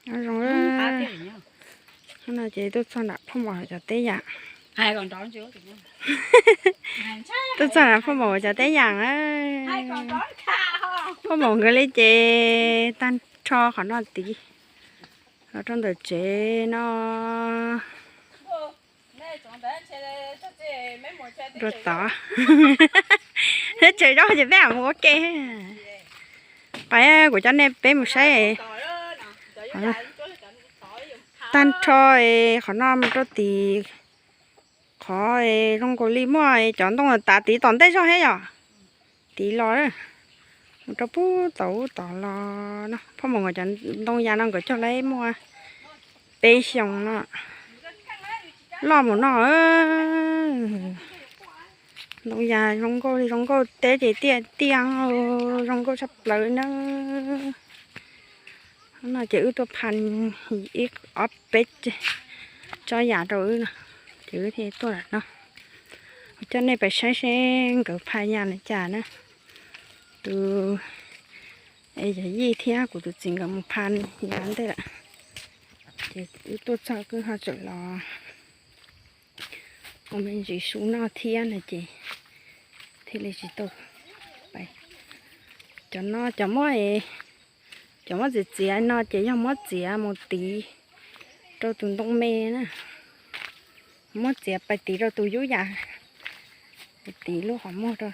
Nyob zoo, hnub no ces tuaj txog nram Phoj Maum cov teb yam. Tuaj txog nram Phoj Maum cov teb yam na. Phoj Maum nkawd li ces tag nrho qhov no tid, los rau ntawm tsev no. Rau tod, teb chaws zoo ces peb mus ua ke. Pais, kuv coj nej peb mus saib. Tag nrho qhov no mus rau tim, qhov zoo nkaus li muaj cov ntoo tav tid tom ntej zog thiab yom. Tid los, mus rau pub tod ub tod los no. Phoj Maum nkawd cov ntoo yas no nkawd cog lawm muaj peb xyoos no, loj mus no. Ntoo yas zoo nkauj li zoo nkauj, teb ces tiaj tiaj, zoo nkauj tshaj plaws na. No ces wb tuaj phaj ib ob peb tsob yas rau wb no, ces wb thiaj tuaj lawm no. Coj nej pais saib seb nkawd phaj yas li cas na. Tus, es yawm yij thiab kuv tus txiv nkawd mus phaj yas ntej lawm, ces wb tuaj txog wb ho tseem los ua me ntsis su noj thiab no ces thiaj li tsis tau pais. Cov no cov muab, cov muab txiav txiav no ces yog muab txiav mus tid rau tus ntoo me na, muab txiav pais tid rau tus yub yas, tid lub qhov muag rau.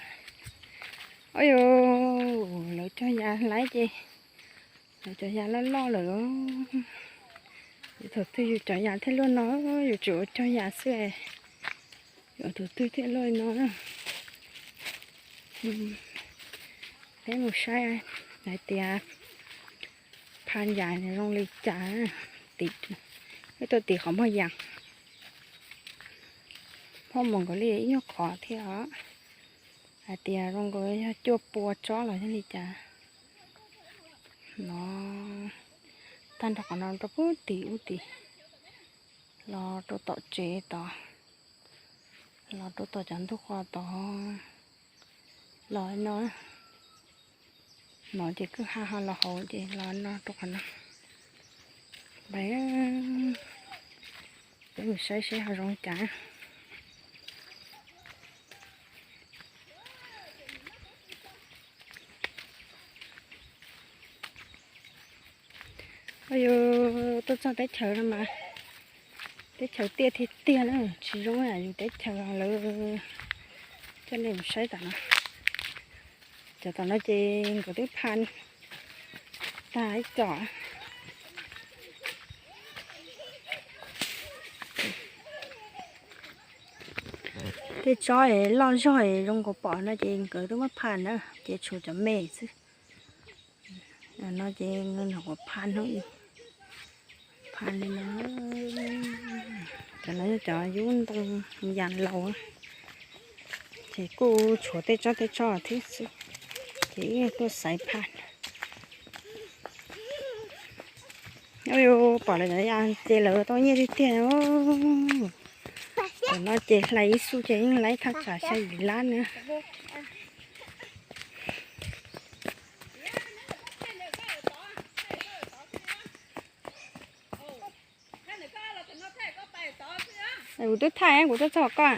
Ua yus, lawv cog yas hlais ces lawv cov yas loj loj lawm. Thaum twg yus cov yas thiaj luaj no, yus tsuas ua cog yas xwb, yus thaum twg thiaj luaj no. Peb mus saib hais tias phaj yas zoo li cas. Tim, wb tuaj tim qhov muag yas, Phoj Maum nkawd li ib nyuag qhov thiab os. Hais tias zoo nkaus yog cuaj pua tsob los yog li cas no. Tag nrho qhov no rau pub tim ub tim, los rau tom tsev tod, los rau tom cov ntug qos tod, los no. No ces kwj ha ho los hauv ces los no rau qhov no. Peb mus saib seb ho zoo cas. Ua yus, tuaj txog teb chaws no mas teb chaws tiaj tiag tiag na, tsis zoo yam yus teb chaws lawm. Coj nej mus saib tom no. Cov tom no ces nkawd twb phaj tag ib txom. Tej tsob loj zog zoo nkaus pom no ces nkawd twb muab phaj na, ces tshuav cov me xwb. No ces nkawd nyuam qhuav phaj hnub ib, phaj li no. Cov no yog cov yub ntoo yas laus, ces kuj tshuav tej tsob tej tsob thiab xwb, ces wb tuaj xaiv phaj. Ua yus, pom lawv cov yas ces lawv tau nyiaj tiag tiag. Tam no ces hlais ib xu ces yeej laib thaj tsam xya yim lab na. Kuv twb thaij, kuv twb txog koj.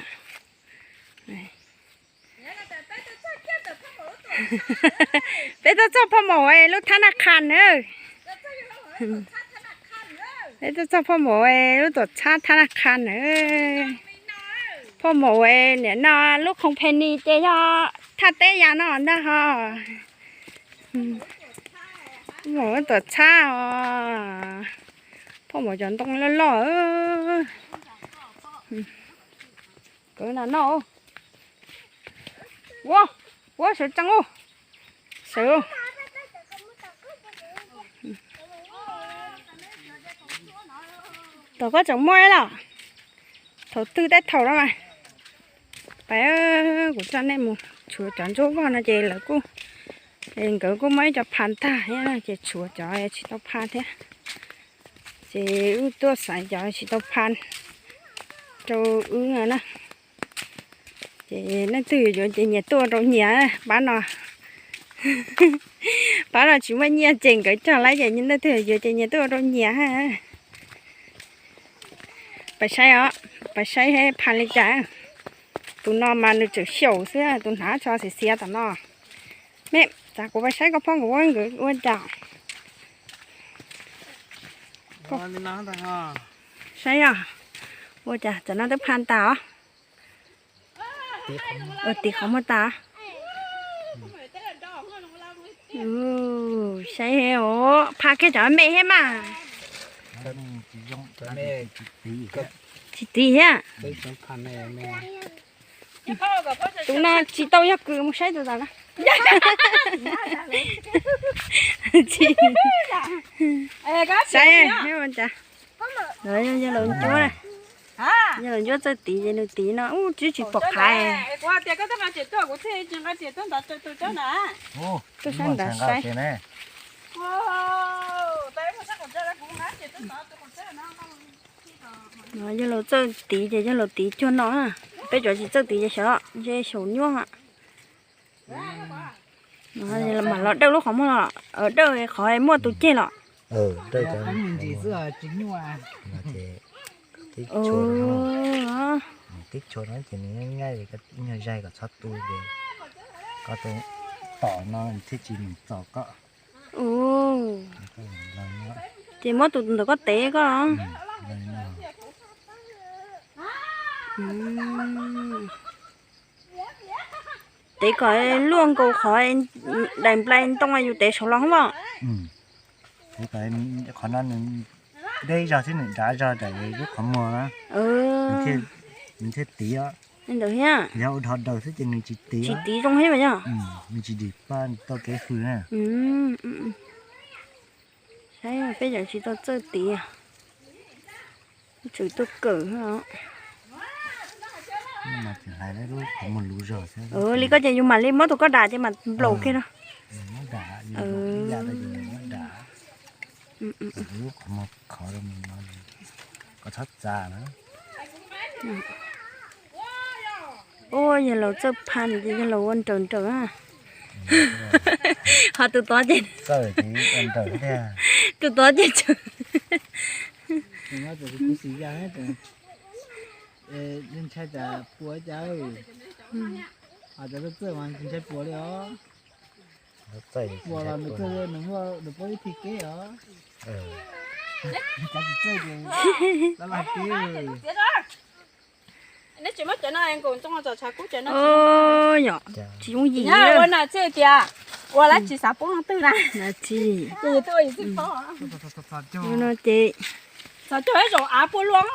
Peb tuaj txog Phoj Maum lub thab naj qha na. Peb tuaj txog Phoj Maum lub tuam txhab thab naj qha na. Phoj Maum nim no lub company ces yog thaj teb yas no ntag ho. Phoj Maum lub tuam txhab os. Phoj Maum cov ntoo loj loj. Kawg na no. Ua, ua sawv tsees ua, sawv. Tom koj tseem muaj los? Thaum twg tej thaum no mas. Pais, kuv coj nej mus, tshuav cov ntsuab vog no ces lawv kuj, nkawd kuj muab ib co phaj tag thiab ces tshuav cov tsis tau phaj thiab. Ces wb tuaj xaiv cov tsis tau phaj rau wb na. Ces leej twg yuav ces nyias tuaj rau nyias pab no. Pab no tsis muaj nyiaj ces nkawd cog lawm ces leej twg yuav ces nyias tuaj ua rau nyias ha. Pab saib os, pab saib pha li cas. Tus no mas nws tseem xyaum xwb, tus hnav tso xiav xiav tom no. Me, tas kuv pab saib koj phob nkawd ua nkawd ua cas. Saib os, ua cas tam no twb pha tas os. Tiv qhov muag tas. Saib os, pha kiag cov me thiab mas. Tsis tiv thiab. Tus no tsis tau yog kws mus saib tus tas na. Saib, yog laus ncuab, yog laus ncuab txawj tiv ces nws tiv no ub twb tsis pom qhav. Tuaj sab nrad saib. Yog laus txawj tiv ces yog laus tiv cuag no, peb cov tsis txawj tiv ces xyov ntshe xyaum nyuaj. Mam los dawj lub qhov muag los, dawj qhov muaj tus ceg los. Tib chua no ces nws nyuag zaig kom txhob tu ces koj tom no thiaj tsis mus txog koj. Ces muab tus ntawm koj tev koj. Tev kom luaj nkaus qhov daim nplai ntoo yus tev saud los hov. Qhov no nws deb zog thiab nws dav zog daim lub qhov muag na, nws thiaj tiv. Ntawd thiab. Yog ua dhos daws xwb ces nws tsis tiv. Tsis tiv zoo thiab mas yog. Nws tsis dim paj tau kev hws na. Saib peb cov tsis tau txawj tiv, tsum tuaj kawm. Li koj ces yus mam li muab tus koj dam ces mam nplaum kiag no. Ua yog laus txawj pha ces yog laus ua nrawm nrawm. Ho tus tod ces, tus tod ces, ntshai tas pua cas, ho cov txawj mas tsis ntshai pua li os. Pua los nws txawj, nws muaj nws pub ib thij kev os. Cov tsis txawj ces laj laj kev. Neb tsis muab cov no nkaus ntxoog txog tshav kub cov no. Yog tsis yooj yim ua no txij tias ua lawv tsis xav poob leej twg na. Tsis, no ces txog cog ib zaug av pua luaj os.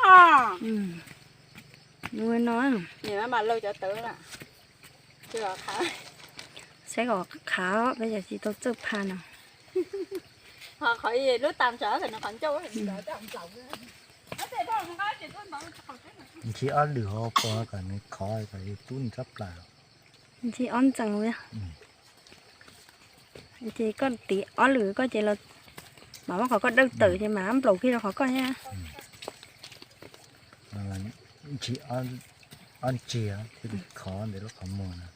No, mas lawv cov tawv na. Saib kom qhav, peb cov tsis tau txawj pha no. Qhov lub tas ntsa qhov ncauj. Ntsib ob lwm hauv paus kom nws khov kom yus tub nws tsob plas. Ntsib ob ntxees li. Ces koj tiv ob lwm koj ces los mam muab qhov koj dawj tawm ces mam nplaum kiag rau qhov koj thiab. Ntsib ob ntsiag thiaj li khov ntawm lub qhov muag no.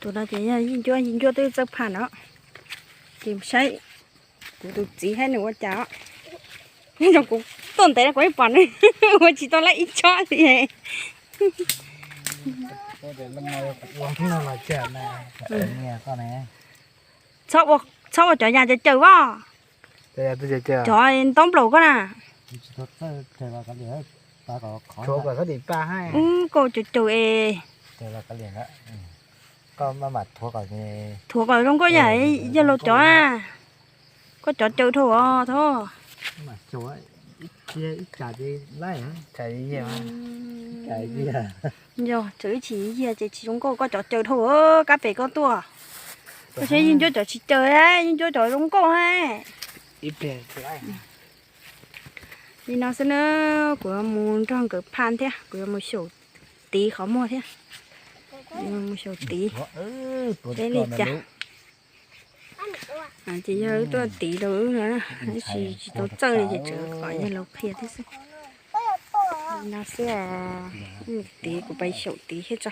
Tus no ces yog yij ncuab, yij ncuab twb txawj pha no. Ces saib kuv tus txiv thiab nws ua cas os. Zoo kuv tuaj ntev kuv ib pom nws ua tsis tau lawm ib tsob li. Txhob ua, txhob ua cov yas cawv cawv as. Cov ntaub nplaum koj na. Ub, koj cawv cawv es. Thuav kom zoo nkauj yam yawg laus cov. Koj cov cawv dhau os thov. Yog cawv ib chim yiag ces tsis zoo nkauj, koj cov cawv dhau kab pem koj tuaj. Koj saib yeej ncuab cov tsis cawv, yeej ncuab cov zoo nkauj. Li no xwb na, kuv yuav mus nrog nkawd pha thiab, kuv yuav mus xyaum tiv qhov muag thiab. Mus xyaum tiv. Peb li cas. Ces yog wb tuaj tiv rau wb no, wb tsis tau txawj li ces tseem kom yawg laus qhia thiab xwb. No xwb os. Mus tid, kuv pais xyaum tid thiab tso.